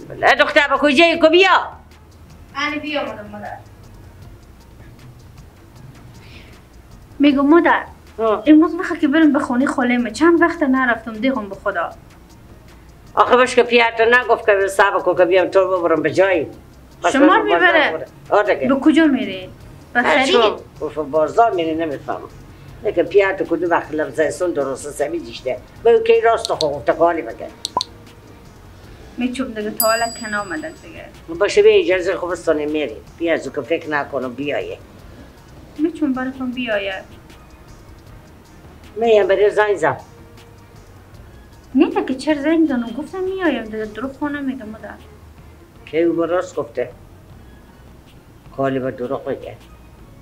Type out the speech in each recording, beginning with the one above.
بالله. دختر با کجایی کو بیا. انا بیا مادر. میگم مادر امروز میخوام که برم به خونه خالم، چند وقت نرفتم دیگم به خدا. آخه باش که پیارتو نگفت که صبر کن که بیام تو رو ببرم به جایی. شما میبره. به کجا میری؟ به خرید؟ بازار میری نمیفهمم. لیکن پیارتو کدوم وقت لفظ درست سمی دیشته. به کی راست خو گفته قالی بگه. میچوب دیگه تا حالا که آمدن دیگه. باشه به اجازه خوبستانه میری. بیا از که فکر نکنم بیایه. میچون براتون بیایه. میم برای زنگ زن. نه که چرا زنگ زنم گفتم میایم دیگه دروغ خونه میگم مادر. که او راست گفته. خالی با دروغ میگه.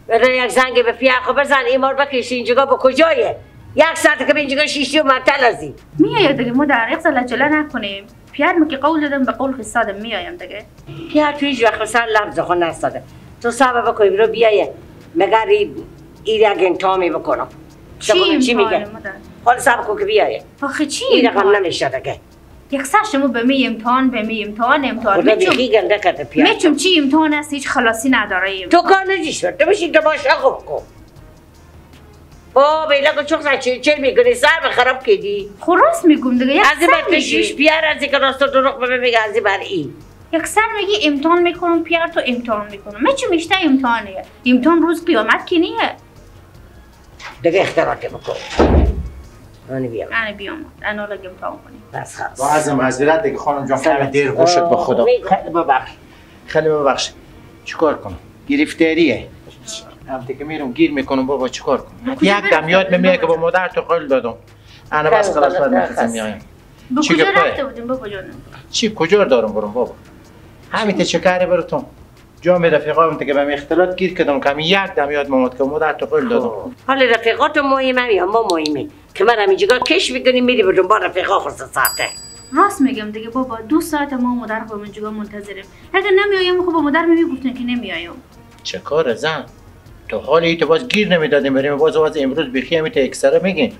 برای یک زنگ به پیاخو بزن ایمار بکش اینجا با کجایه؟ یک ساعت که به اینجا شیشتی و معطل ازی. میایم دیگه مادر یک سال عجله نکنیم. پیار می که قول دادم به قول خستادم میایم دیگه. پیار تو هیچ وقت سر لفظ خو نستاده. تو صبر بکنی برو بیایه. مگر این یک انتهامی بکنم. چی میگه؟ حالا صبر کن که بیایه. آخه چی؟ این رقم نمیشه دیگه. یک سر شما به می امتحان به می امتحان امتحان. خدا بیخی گنده کرده پیار. میچون چی امتحان است هیچ خلاصی نداره. تو کار نجیش تو بشین تماشا خوب کن. با بیلا که چخ چه چه میکنی سر به خراب کردی. خب راست میگم دیگه. از این بر تشویش پیار از اینکه راست و دروغ به میگه از این بر این. یک سر میگی امتحان میکنم پیار تو امتحان میکنم. میچون میشته امتحانیه. امتحان روز قیامت که نیه. دیگه اختراعی بکن. انا بیام. انا بیام. انا لازم امتحان کنیم. بس خلاص. با عزم معذرت دیگه خانم جان خیلی دیر شد به خدا. خیلی ببخش. خیلی ببخش. چیکار کنم؟ گرفتاریه. هم دیگه میرم گیر میکنم بابا چیکار کنم؟ یک دم یاد میاد که با مادر تو قول دادم. انا بس خلاص بعد میخزم میایم. به کجا رفته بودیم بابا جانم؟ چی کجا دارم برم بابا؟ همین ته چه کاری براتون؟ جام رفیقام دیگه به اختلاط گیر کردم که یک دم یاد اومد که مادر تو قول دادم. حالا رفیقات مهمه یا ما مهمه که من همینجا کش میکنیم میری به دنبال رفیقا خود ساعته. راست میگم دیگه بابا 2 ساعت ما مادر خود اینجا منتظریم. اگه نمیایم خب با مادر میگفتن که نمیایم. چه کار زن؟ تو حال ایت باز گیر نمیدادیم بریم باز باز امروز بخی همین تا اکثره میگین.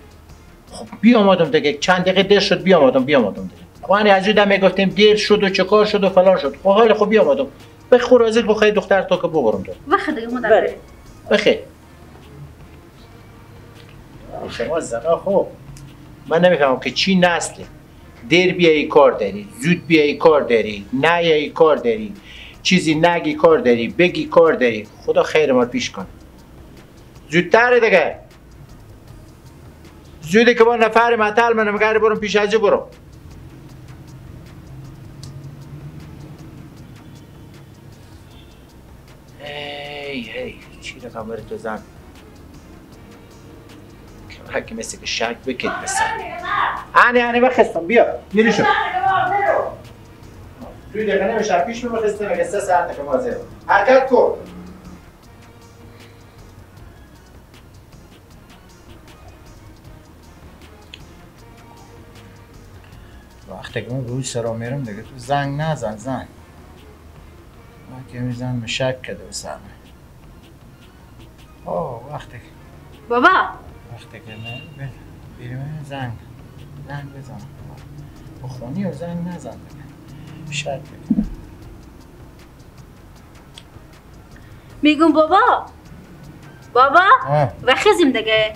خب بیامدم دیگه چند دقیقه دیر شد بیامدم دیگه. خب انا از دم میگفتیم دیر شد و چه کار شد و فلان شد. خب حال خب بیامدم. به خورازی بخوای دختر تو که ببرم تو. وقت دیگه مادر بریم. بخیر. شما زنا خب من نمیفهمم که چی نسله. دیر بیایی کار داری، زود بیایی کار داری، نیایی کار داری، چیزی نگی کار داری، بگی کار داری. خدا خیر ما پیش کن. زودتره دیگه. زوده که با نفر معطل منم مگر برم پیش از برم. هی هی چی رقم بری تو زن که مثل که شک بکید بسن. انی انی بخستم بیا میری شو توی دقیقه نمیشه پیش میبخستم اگه 3 ساعت که مازه حرکت کن. وقتی که من به اون سرا میرم دیگه تو زنگ نزن زن وقتی میزن مشک کرده به سرمه. آه وقتی بابا وقتی که من بریم زنگ بزن با خونی و زنگ نزن دیگه شک بکنم. میگم بابا بابا وخزیم دیگه.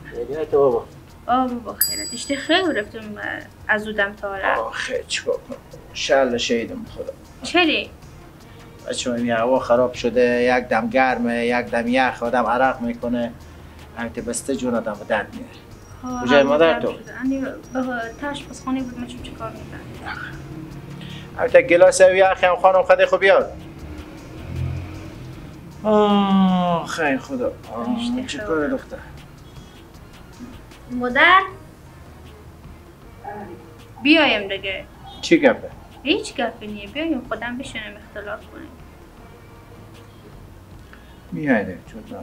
خیلیت بابا. آه بابا خیرت اشته خیلی رفتم از اودم تا حالا. آه خیلی چیکار کنم شل شیدم خدا. چرا؟ بچه این هوا خراب شده یک دم گرمه یک دم یخ آدم عرق میکنه همینطور بسته جون آدم به درد میاره. کجای مادر تو؟ تاش بس خانه بود من چه کار میکنم؟ همینطور گلاس یخ هم خانم خدا خوب بیار. آه خیلی خدا چه کار دختر؟ مادر بیایم دیگه. چی گپه؟ هیچ گپی نیه بیایم خودم بشینم اختلاف کنیم. میای دیگه چون نه.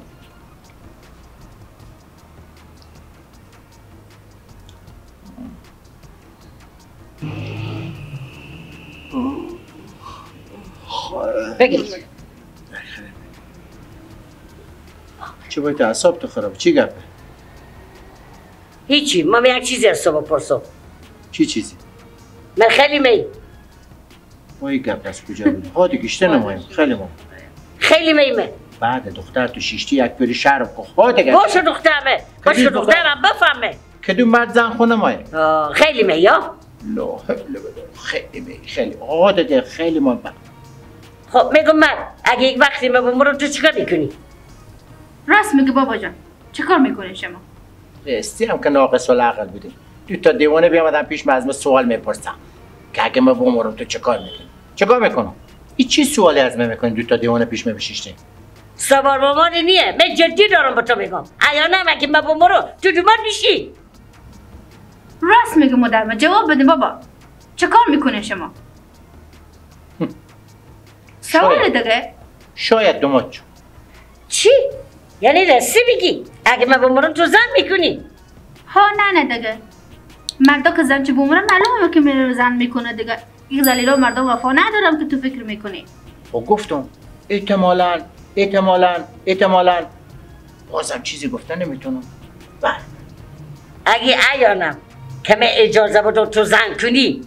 بگیر. چی باید اعصاب تو خراب؟ چی گپه؟ هیچی، ما یک چیزی از تو بپرسم. چی چیزی؟ من خیلی می ما این گپ از کجا بود؟ ها دیگه اشته نمایم خیلی ما خیلی میمه. بعد دختر تو شیشتی یک پیری شرم کن. ها دیگه باشه دخترمه، باشه دخترم بفهمه کدوم مرد زن خونه مایه. خیلی می یا؟ لا خیلی می خیلی. آقا دیگه خیلی ما. خب میگم من اگه یک وقتی من بمرم تو چیکار میکنی؟ راست میگه بابا جان، چیکار میکنی شما؟ راستی هم که ناقص العقل بودیم. دو تا دیوانه بیامدن پیش من از من سوال میپرسن که اگه من بمرم تو چیکار میکنی؟ چیکار میکنم؟ این چی سوالی از من میکنی؟ دو تا دیوانه پیش من بشیشتی؟ سوار مامانی نیه، من جدی دارم به تو میگم. ایا نه اگه من بمرم تو دوماد میشی؟ راست میگه مادر، جواب بده بابا. چیکار میکنه شما؟ سوال دیگه. شاید دوماد چون. چی؟ یعنی راستی میگی؟ اگه من بمرم تو زن میکنی؟ ها نه نه دیگه. مردا که زن چه بمرم معلومه که میره زن میکنه دیگه. این زلیلا مردا وفا ندارم که تو فکر میکنی. خب گفتم احتمالاً احتمالاً احتمالاً بازم چیزی گفتن نمیتونم. بله اگه ایانم که من اجازه بدم تو زن کنی،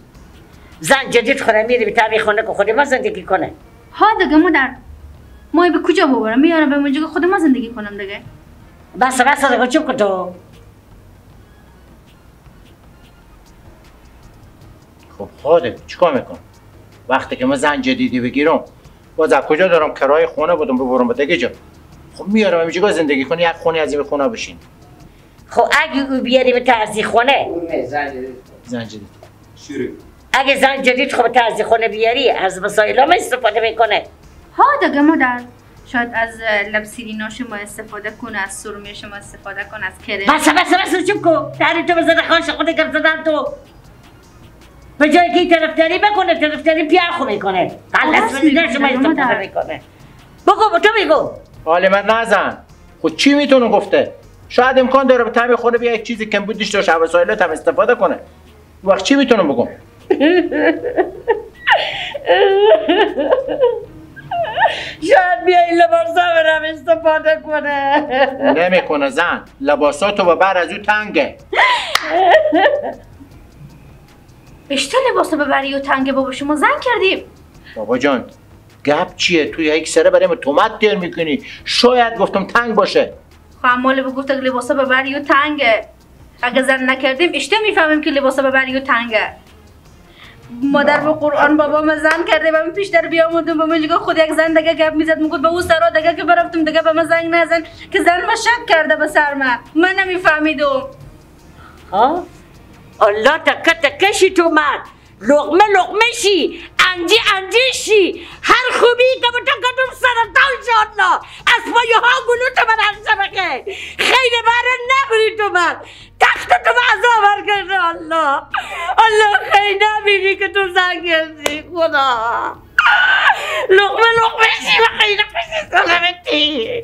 زن جدید خونه میره به طبیع خونه که خود ما زندگی کنه. ها دیگه مادر، ما به کجا ببرم؟ میارم به اونجا که خود ما زندگی کنم دیگه. بس بس دیگه چوب کن تو. خب خاله چیکار میکنم؟ وقتی که من زن جدیدی بگیرم باز از کجا دارم کرایه خونه بدم ببرم به دیگه جا؟ خب میارم اینجا زندگی کنی، یک خونه از این خونه بشین. خب اگه او بیاری به تعزی خونه، زن جدید شروع. اگه زن جدید خب تعزی خونه بیاری از وسایل هم استفاده میکنه. ها دیگه مادر، شاید از لبسیرینا شما استفاده کنه، از سرمه شما استفاده کنه، از کرم. بس بس بس چوب کن. دهن تو بزنه خاش خود گپ زدن تو. به جای که طرفداری بکنه طرفداری پیاخو میکنه. غلط میگه شما استفاده میکنه. بگو تو بگو. حال من نزن. خب چی میتونه گفته؟ شاید امکان داره به طعم خونه بیا یک چیزی کم بود داشته باشه، وسایلات هم استفاده کنه. وقت چی میتونم بگم؟ شاید بیای لباسا برم استفاده کنه. نمیکنه زن، لباساتو ببر از او تنگه. اشتا لباسو ببری و تنگه بابا شما زن کردیم. بابا جان گپ چیه؟ تو یک سره برای تومت دیر میکنی. شاید گفتم تنگ باشه. خب مال بگفت که لباسا ببری و تنگه. اگه زن نکردیم اشته میفهمیم که لباسا ببری و تنگه. مادر به قرآن بابا ما زن کرده و من پیش در بیامدم به من خود یک زن دیگه گپ میزد، میگفت به او سرا دیگه که برفتم دیگه به من زنگ نزن که زن ما شک کرده به سر من. من نمیفهمیدم. ها الله تکه تکشی تو مرد، لقمه لقمه شی، انجی انجی شی، هر خوبی که با تو کدوم سرطان شد الله از پایه ها گلو تو من از شبکه خیلی بره نبری تو من تخت تو من از آور کرده. الله الله خیلی نبینی که تو زن کردی. خدا لقمه لقمه شی و خیلی خوشی سلامتی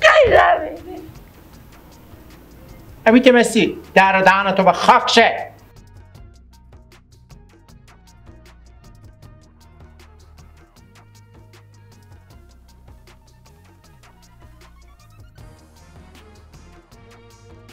خیلی نبینی. امیت مسی در دهن تو به خاک شه.